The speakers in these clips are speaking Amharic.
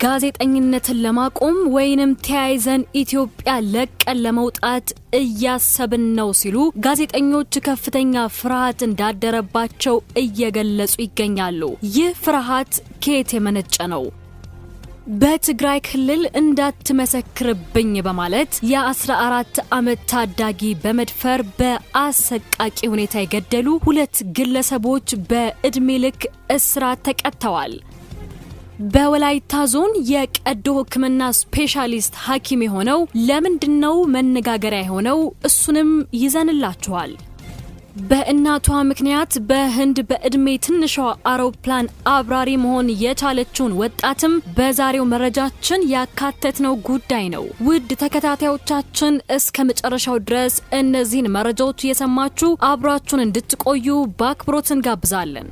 ጋዜጠኝነትን ለማቆም ወይንም ተያይዘን ኢትዮጵያ ለቀን ለመውጣት እያሰብን ነው ሲሉ ጋዜጠኞች ከፍተኛ ፍርሃት እንዳደረባቸው እየገለጹ ይገኛሉ። ይህ ፍርሃት ከየት የመነጨ ነው? በትግራይ ክልል እንዳትመሰክርብኝ በማለት የ14 ዓመት ታዳጊ በመድፈር በአሰቃቂ ሁኔታ የገደሉ ሁለት ግለሰቦች በዕድሜ ልክ እስራት ተቀጥተዋል። በወላይታ ዞን የቀዶ ሕክምና ስፔሻሊስት ሐኪም የሆነው ለምንድነው መነጋገሪያ የሆነው? እሱንም ይዘንላችኋል። በእናቷ ምክንያት በህንድ በእድሜ ትንሿ አውሮፕላን አብራሪ መሆን የቻለችውን ወጣትም በዛሬው መረጃችን ያካተትነው ጉዳይ ነው። ውድ ተከታታዮቻችን፣ እስከ መጨረሻው ድረስ እነዚህን መረጃዎች እየሰማችሁ አብራችሁን እንድትቆዩ በአክብሮት እንጋብዛለን።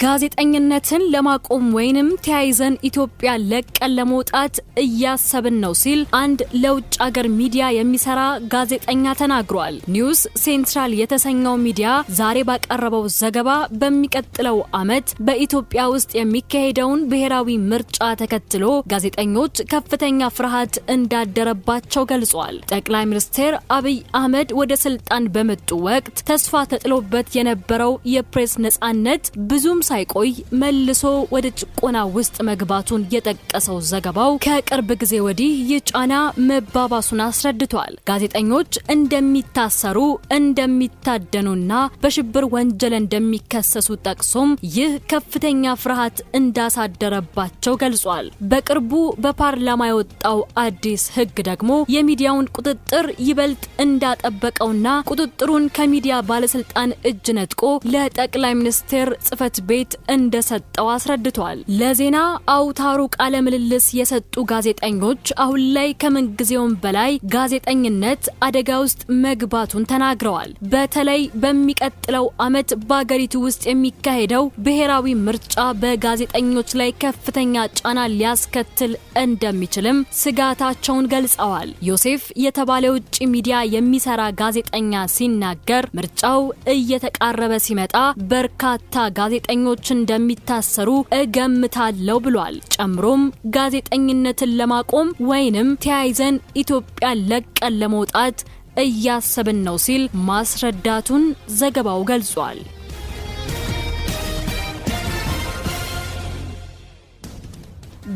ጋዜጠኝነትን ለማቆም ወይንም ተያይዘን ኢትዮጵያ ለቀን ለመውጣት እያሰብን ነው ሲል አንድ ለውጭ አገር ሚዲያ የሚሰራ ጋዜጠኛ ተናግሯል። ኒውስ ሴንትራል የተሰኘው ሚዲያ ዛሬ ባቀረበው ዘገባ በሚቀጥለው ዓመት በኢትዮጵያ ውስጥ የሚካሄደውን ብሔራዊ ምርጫ ተከትሎ ጋዜጠኞች ከፍተኛ ፍርሃት እንዳደረባቸው ገልጿል። ጠቅላይ ሚኒስትር አብይ አህመድ ወደ ስልጣን በመጡ ወቅት ተስፋ ተጥሎበት የነበረው የፕሬስ ነጻነት ብዙም ሳይቆይ መልሶ ወደ ጭቆና ውስጥ መግባቱን የጠቀሰው ዘገባው፣ ከቅርብ ጊዜ ወዲህ ይህ ጫና መባባሱን አስረድቷል። ጋዜጠኞች እንደሚታሰሩ፣ እንደሚታደኑና በሽብር ወንጀል እንደሚከሰሱ ጠቅሶም ይህ ከፍተኛ ፍርሃት እንዳሳደረባቸው ገልጿል። በቅርቡ በፓርላማ የወጣው አዲስ ሕግ ደግሞ የሚዲያውን ቁጥጥር ይበልጥ እንዳጠበቀውና ቁጥጥሩን ከሚዲያ ባለስልጣን እጅ ነጥቆ ለጠቅላይ ሚኒስትር ጽህፈት ቤት እንደሰጠው አስረድቷል። ለዜና አውታሩ ቃለ ምልልስ የሰጡ ጋዜጠኞች አሁን ላይ ከምንጊዜውም በላይ ጋዜጠኝነት አደጋ ውስጥ መግባቱን ተናግረዋል። በተለይ በሚቀጥለው ዓመት በአገሪቱ ውስጥ የሚካሄደው ብሔራዊ ምርጫ በጋዜጠኞች ላይ ከፍተኛ ጫና ሊያስከትል እንደሚችልም ስጋታቸውን ገልጸዋል። ዮሴፍ የተባለ ውጭ ሚዲያ የሚሰራ ጋዜጠኛ ሲናገር፣ ምርጫው እየተቃረበ ሲመጣ በርካታ ጋዜጠኞች እንደሚታሰሩ እገምታለሁ ብሏል። ጨምሮም ጋዜጠኝነትን ለማቆም ወይንም ተያይዘን ኢትዮጵያ ለቀን ለመውጣት እያሰብን ነው ሲል ማስረዳቱን ዘገባው ገልጿል።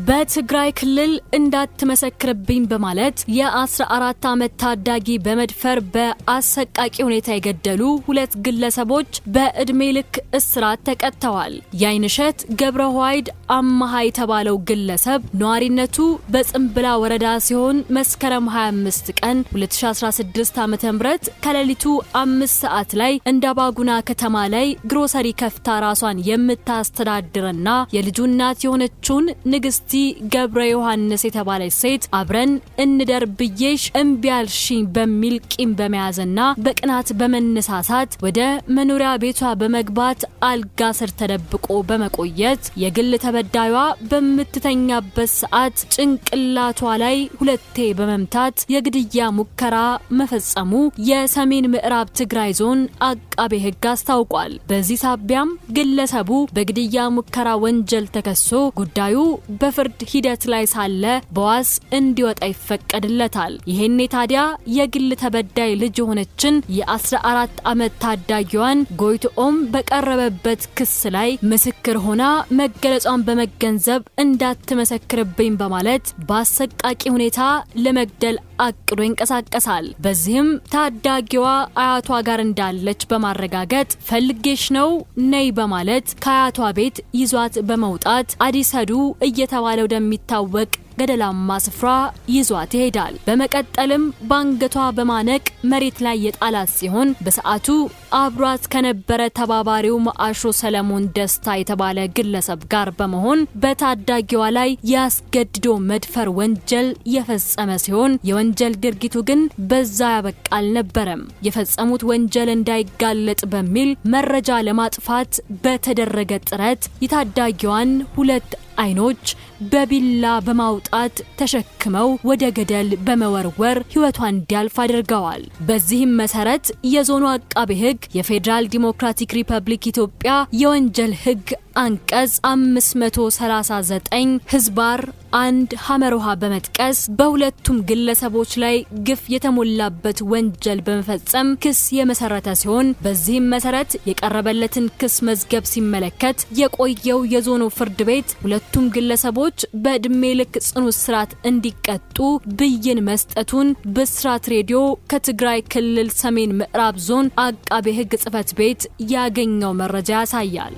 በትግራይ ክልል እንዳትመሰክርብኝ በማለት የ14 ዓመት ታዳጊ በመድፈር በአሰቃቂ ሁኔታ የገደሉ ሁለት ግለሰቦች በእድሜ ልክ እስራት ተቀጥተዋል። የአይንሸት ገብረ ዋይድ አማሃ የተባለው ግለሰብ ነዋሪነቱ በጽምብላ ወረዳ ሲሆን፣ መስከረም 25 ቀን 2016 ዓ.ም ከሌሊቱ 5 ሰዓት ላይ እንዳባጉና ከተማ ላይ ግሮሰሪ ከፍታ ራሷን የምታስተዳድርና የልጁ እናት የሆነችውን ንግስቲ ገብረ ዮሐንስ የተባለች ሴት አብረን እንደር ብዬሽ እምቢ አልሽኝ በሚል ቂም በመያዝና በቅናት በመነሳሳት ወደ መኖሪያ ቤቷ በመግባት አልጋ ስር ተደብቆ በመቆየት የግል ተበዳዩዋ በምትተኛበት ሰዓት ጭንቅላቷ ላይ ሁለቴ በመምታት የግድያ ሙከራ መፈጸሙ የሰሜን ምዕራብ ትግራይ ዞን አቃቤ ሕግ አስታውቋል። በዚህ ሳቢያም ግለሰቡ በግድያ ሙከራ ወንጀል ተከሶ ጉዳዩ በፍርድ ሂደት ላይ ሳለ በዋስ እንዲወጣ ይፈቀድለታል። ይሄኔ ታዲያ የግል ተበዳይ ልጅ የሆነችን የ14 ዓመት ታዳጊዋን ጎይትኦም በቀረበበት ክስ ላይ ምስክር ሆና መገለጿን በመገንዘብ እንዳትመሰክርብኝ በማለት በአሰቃቂ ሁኔታ ለመግደል አቅዶ ይንቀሳቀሳል። በዚህም ታዳጊዋ አያቷ ጋር እንዳለች በማረጋገጥ ፈልጌሽ ነው፣ ነይ በማለት ከአያቷ ቤት ይዟት በመውጣት አዲሰዱ እየተባለ ወደሚታወቅ ገደላማ ስፍራ ይዟት ይሄዳል። በመቀጠልም ባንገቷ በማነቅ መሬት ላይ የጣላት ሲሆን፣ በሰዓቱ አብሯት ከነበረ ተባባሪው ማአሾ ሰለሞን ደስታ የተባለ ግለሰብ ጋር በመሆን በታዳጊዋ ላይ ያስገድዶ መድፈር ወንጀል የፈጸመ ሲሆን፣ የወንጀል ድርጊቱ ግን በዛ ያበቃ አልነበረም። የፈጸሙት ወንጀል እንዳይጋለጥ በሚል መረጃ ለማጥፋት በተደረገ ጥረት የታዳጊዋን ሁለት አይኖች በቢላ በማውጣት ተሸክመው ወደ ገደል በመወርወር ሕይወቷ እንዲያልፍ አድርገዋል። በዚህም መሰረት የዞኑ አቃቤ ሕግ የፌዴራል ዲሞክራቲክ ሪፐብሊክ ኢትዮጵያ የወንጀል ሕግ አንቀጽ 539/1 ሐመሩ ሐ በመጥቀስ በሁለቱም ግለሰቦች ላይ ግፍ የተሞላበት ወንጀል በመፈጸም ክስ የመሰረተ ሲሆን፣ በዚህም መሰረት የቀረበለትን ክስ መዝገብ ሲመለከት የቆየው የዞኑ ፍርድ ቤት ሁለቱም ግለሰቦች በእድሜ ልክ ጽኑ እስራት እንዲቀጡ ብይን መስጠቱን ብስራት ሬዲዮ ከትግራይ ክልል ሰሜን ምዕራብ ዞን አቃቤ ሕግ ጽሕፈት ቤት ያገኘው መረጃ ያሳያል።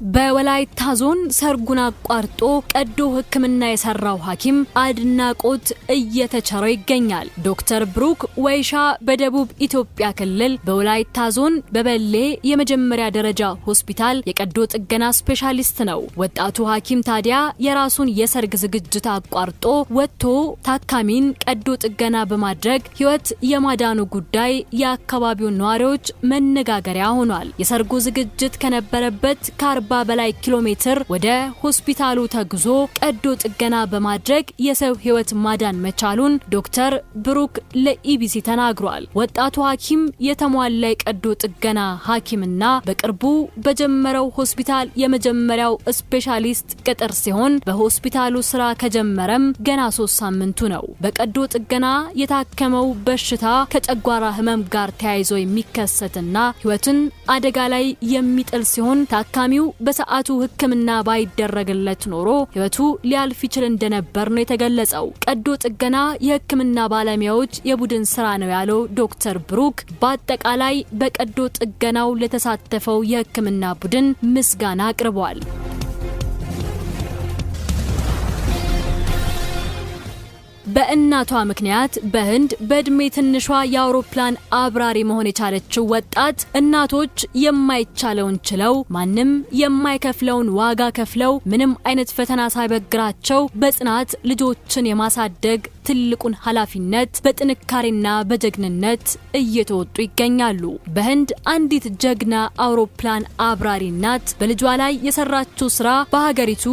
በወላይታ ዞን ሰርጉን አቋርጦ ቀዶ ሕክምና የሰራው ሐኪም አድናቆት እየተቸረው ይገኛል። ዶክተር ብሩክ ወይሻ በደቡብ ኢትዮጵያ ክልል በወላይታ ዞን በበሌ የመጀመሪያ ደረጃ ሆስፒታል የቀዶ ጥገና ስፔሻሊስት ነው። ወጣቱ ሐኪም ታዲያ የራሱን የሰርግ ዝግጅት አቋርጦ ወጥቶ ታካሚን ቀዶ ጥገና በማድረግ ሕይወት የማዳኑ ጉዳይ የአካባቢውን ነዋሪዎች መነጋገሪያ ሆኗል። የሰርጉ ዝግጅት ከነበረበት ከ40 በላይ ኪሎ ሜትር ወደ ሆስፒታሉ ተጉዞ ቀዶ ጥገና በማድረግ የሰው ሕይወት ማዳን መቻሉን ዶክተር ብሩክ ለኢቢሲ ተናግሯል። ወጣቱ ሐኪም የተሟላ የቀዶ ጥገና ሐኪምና በቅርቡ በጀመረው ሆስፒታል የመጀመሪያው ስፔሻሊስት ቅጥር ሲሆን፣ በሆስፒታሉ ስራ ከጀመረም ገና 3 ሳምንቱ ነው። በቀዶ ጥገና የታከመው በሽታ ከጨጓራ ህመም ጋር ተያይዞ የሚከሰትና ሕይወትን አደጋ ላይ የሚጥል ሲሆን፣ ታካሚው በሰዓቱ ሕክምና ባይደረግለት ኖሮ ሕይወቱ ሊያልፍ ይችል እንደነበር ነው የተገለጸው። ቀዶ ጥገና የሕክምና ባለሙያዎች የቡድን ስራ ነው ያለው ዶክተር ብሩክ፣ በአጠቃላይ በቀዶ ጥገናው ለተሳተፈው የሕክምና ቡድን ምስጋና አቅርቧል። በእናቷ ምክንያት በህንድ በእድሜ ትንሿ የአውሮፕላን አብራሪ መሆን የቻለችው ወጣት፣ እናቶች የማይቻለውን ችለው፣ ማንም የማይከፍለውን ዋጋ ከፍለው፣ ምንም አይነት ፈተና ሳይበግራቸው በጽናት ልጆችን የማሳደግ ትልቁን ኃላፊነት በጥንካሬና በጀግንነት እየተወጡ ይገኛሉ። በህንድ አንዲት ጀግና አውሮፕላን አብራሪ እናት በልጇ ላይ የሰራችው ስራ በሀገሪቱ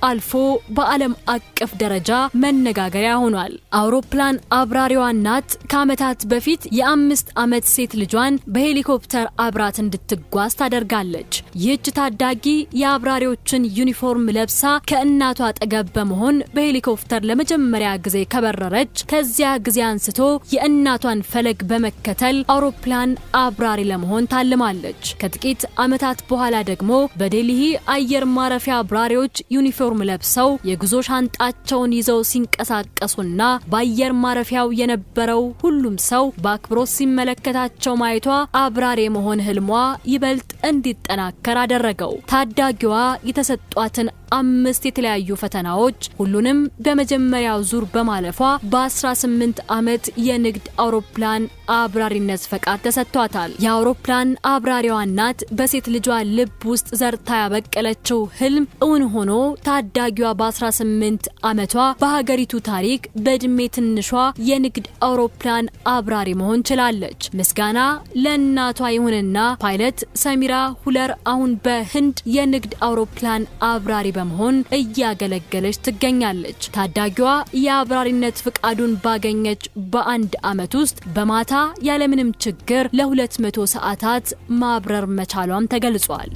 አልፎ በዓለም አቀፍ ደረጃ መነጋገሪያ ሆኗል። አውሮፕላን አብራሪዋ እናት ከዓመታት በፊት የ5 ዓመት ሴት ልጇን በሄሊኮፕተር አብራት እንድትጓዝ ታደርጋለች። ይህች ታዳጊ የአብራሪዎችን ዩኒፎርም ለብሳ ከእናቷ አጠገብ በመሆን በሄሊኮፕተር ለመጀመሪያ ጊዜ ከበረረች፣ ከዚያ ጊዜ አንስቶ የእናቷን ፈለግ በመከተል አውሮፕላን አብራሪ ለመሆን ታልማለች። ከጥቂት ዓመታት በኋላ ደግሞ በዴልሂ አየር ማረፊያ አብራሪዎች ዩኒፎርም ለብሰው የጉዞ ሻንጣቸውን ይዘው ሲንቀሳቀሱና በአየር ማረፊያው የነበረው ሁሉም ሰው በአክብሮት ሲመለከታቸው ማየቷ አብራሪ የመሆን ህልሟ ይበልጥ እንዲጠናከር አደረገው። ታዳጊዋ የተሰጧትን አምስት የተለያዩ ፈተናዎች ሁሉንም በመጀመሪያው ዙር በማለፏ በ18 ዓመት የንግድ አውሮፕላን አብራሪነት ፈቃድ ተሰጥቷታል። የአውሮፕላን አብራሪዋ እናት በሴት ልጇ ልብ ውስጥ ዘርታ ያበቀለችው ህልም እውን ሆኖ ታዳጊዋ በ18 ዓመቷ በሀገሪቱ ታሪክ በእድሜ ትንሿ የንግድ አውሮፕላን አብራሪ መሆን ችላለች። ምስጋና ለእናቷ ይሁንና ፓይለት ሰሚራ ሁለር አሁን በህንድ የንግድ አውሮፕላን አብራሪ በመሆን እያገለገለች ትገኛለች። ታዳጊዋ የአብራሪነት ፍቃዱን ባገኘች በአንድ ዓመት ውስጥ በማታ ያለምንም ችግር ለ200 ሰዓታት ማብረር መቻሏም ተገልጿል።